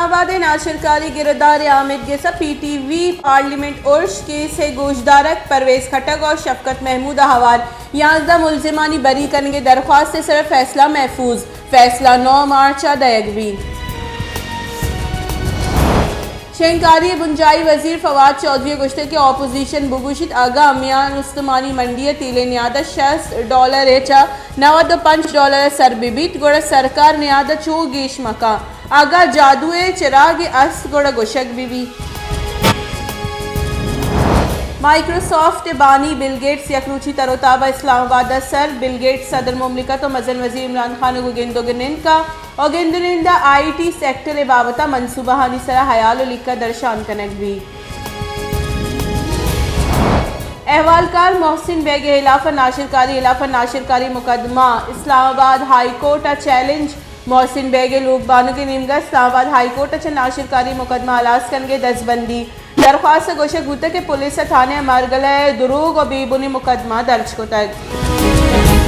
آباد ءِ ناشرکاری گرودار ءِ آمید گس ءَ پی ٹی وی پارلیمنٹ ارش کیس ءِ گوشدارگ، پرویز خٹک ءُ شفقت محمود ءَ ہوار یازدہ ملزمانی بری کنگ ءِ درخواست ءِ سر ءَ فیصلہ محفوظ، فیصلہ نو مارچ ءَ دئیگ بیت۔ شنگکاری ءِ بنجاہی وزیر فواد چوہدری ءَ گوشتگ کہ اپوزیشن بگوشیت، اگاں میان استمانی منڈی ءِ تیل ءِ نیاد ءَ شصت ڈالر ءَ چہ نود ءُ پنچ ڈالر ءَ سر بہ بیت، گڑا سرکار نیاد ءَ چو گیش مہ کنت۔ اگاں جادو ءِ چراگے است، گڑا گوشگ بہ بیت۔ مائیکروسافٹ ءِ بانی بل گیٹس یک روچی تر ءُ تاب ءَ اسلام آباد ءَ سر۔ بل گیٹس صدر مملکت ءُ مزن وزیر عمران خان ءَ گوں گند ءُ نند کنت ءُ گند ءُ نند ءَ آئی ٹی سیکٹر ءِ بابت ءَ منصوبہانی سر ءَ ہیال ءُ لیکہ درشان کنگ بیت۔ احوالکار محسن بیگ ءِ ہلاف ءَ ناشرکاری، ہلاف ءَ ناشرکاری مقدمہ، اسلام آباد ہائی کورٹ ءَ چیلنج۔ محسن بیگ ءِ لوگ بانک ءِ نیمگ ءَ اسلام آباد ہائی کورٹ ءَ چہ ناشرکاری مقدمہ ہلاس کنگ ءِ دزبندی۔ درخواست ءَ گوشگ بوتگ کہ پولیس ءَ تھانہ ءِ مارگل ءَ دروگ ءُ بے بنیں مقدمہ درج کتگ۔